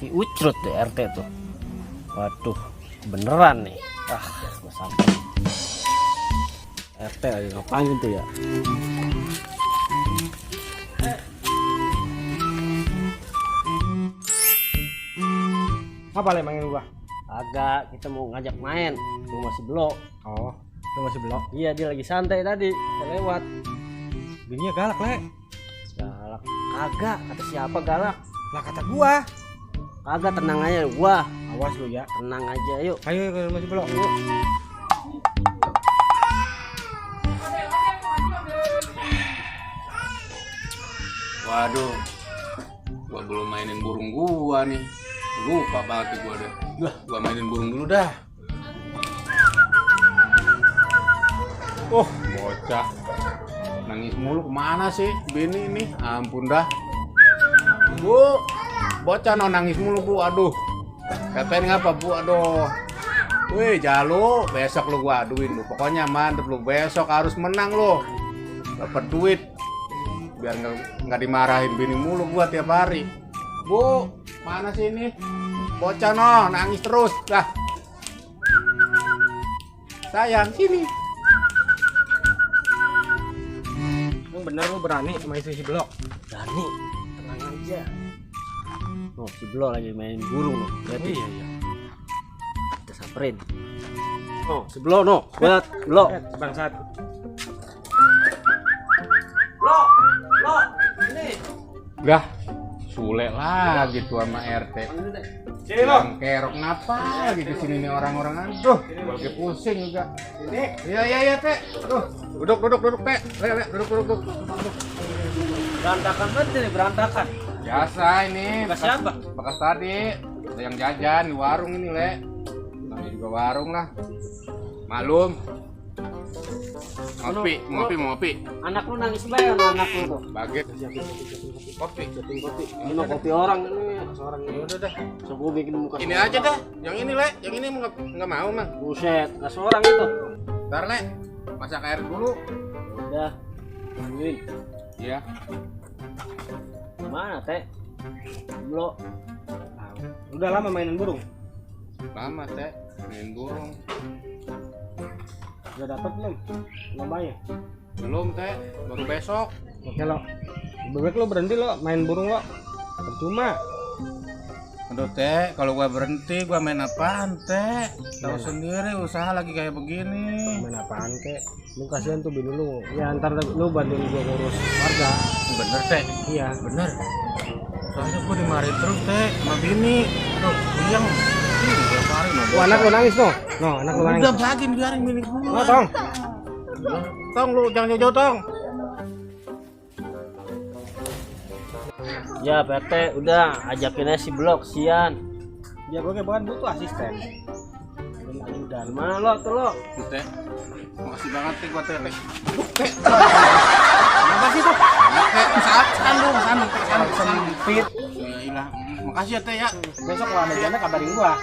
Si Ucrut tuh RT tuh. Waduh, beneran nih. Gua sampai. RT lagi ngapain tuh ya? Apa le manggil gua? Agak, kita mau ngajak main. Lu masih belok. Oh, lu masih belok. Iya, dia lagi santai tadi. Saya lewat. Bininya galak le. Galak. Kagak, kata siapa galak? Lah kata gua. Kagak, tenang aja gua. Awas lu ya. Tenang aja, yuk. Ayo kalau masih belok. Yuk. Waduh, gua belum mainin burung gua nih. Lupa banget gua dah. Gua mainin burung dulu dah. Oh, bocah. Nangis mulu kemana sih Bini ini? Ampun dah. Bu, bocah no nangis mulu bu. Aduh. Katain ngapa bu? Aduh. Wih, Jalu, besok lu gua aduin lu. Pokoknya mantep lu. Besok harus menang lu. Dapat duit. Biar nggak dimarahin bini mulu gua tiap hari. Bu, mana sih ini? Bocah no, nangis terus. Dah. Sayang, sini. Emang bener lu berani sama istri si belok? Berani, tenang aja. Oh, si Blo lagi main burung loh. Lihat Iya iya. kita samperin. Oh, si Blo no. Buat Blo. Bangsat. Blo, ini. Dah, Sule lagi tuh sama RT. Sini lo. Yang kerok ngapa lagi kesini nih orang-orang. Aduh, gua lagi pusing juga. Ini. Iya, Teh. Tuh, duduk, Teh. Le, duduk. Berantakan banget ini, berantakan. Biasa ini. Bekas siapa? Bekas tadi. Ada yang jajan di warung ini, Le. Namanya juga warung lah. Malum. Ngopi. Anak lu nangis banget sama anak lu tuh. Baget. Kopi. Ini mah kopi orang ini. Seorang ini. Udah dah. So, gua bikin muka. Ini aja dah. Yang ini, Le. Yang ini nggak mau, Mang. Buset, nggak seorang itu. Ntar, Le. Masak air dulu. Udah. Tungguin. Iya. Mana, Teh? Blo. Udah lama mainin burung. Lama, Teh. Main burung. Udah dapat belum? Lombanya. Belum, Teh. Baru besok. Oke lo. Bebek lo berhenti lo main burung lo. Percuma. Aduh, Teh, kalau gua berhenti, gua main apaan, Teh? Tahu sendiri usaha lagi kayak begini. Main apaan kek? Lu kasihan tuh bini lu. Ya ntar lu bantuin gua ngurus warga. Bener, Teh. Iya. Bener. Soalnya gua dimarahin terus, Teh, sama bini. Aduh, yang tiap hari no. Oh, anak lu nangis no. No, anak lu nangis. Udah biarin bini gua. Oh, tong. Tong lu jangan jauh-jauh, Tong. Ya, PT udah ajakin aja si Blok, sian. Ya gue bukan butuh asisten. Dan mana lo tuh lo? Teh. Makasih banget, Teh, gua Teh. Teh. Apa sih tuh? Teh, sandung. Sempit. Ya ilah. Makasih ya, Teh ya. Besok kalau ada janda kabarin gua.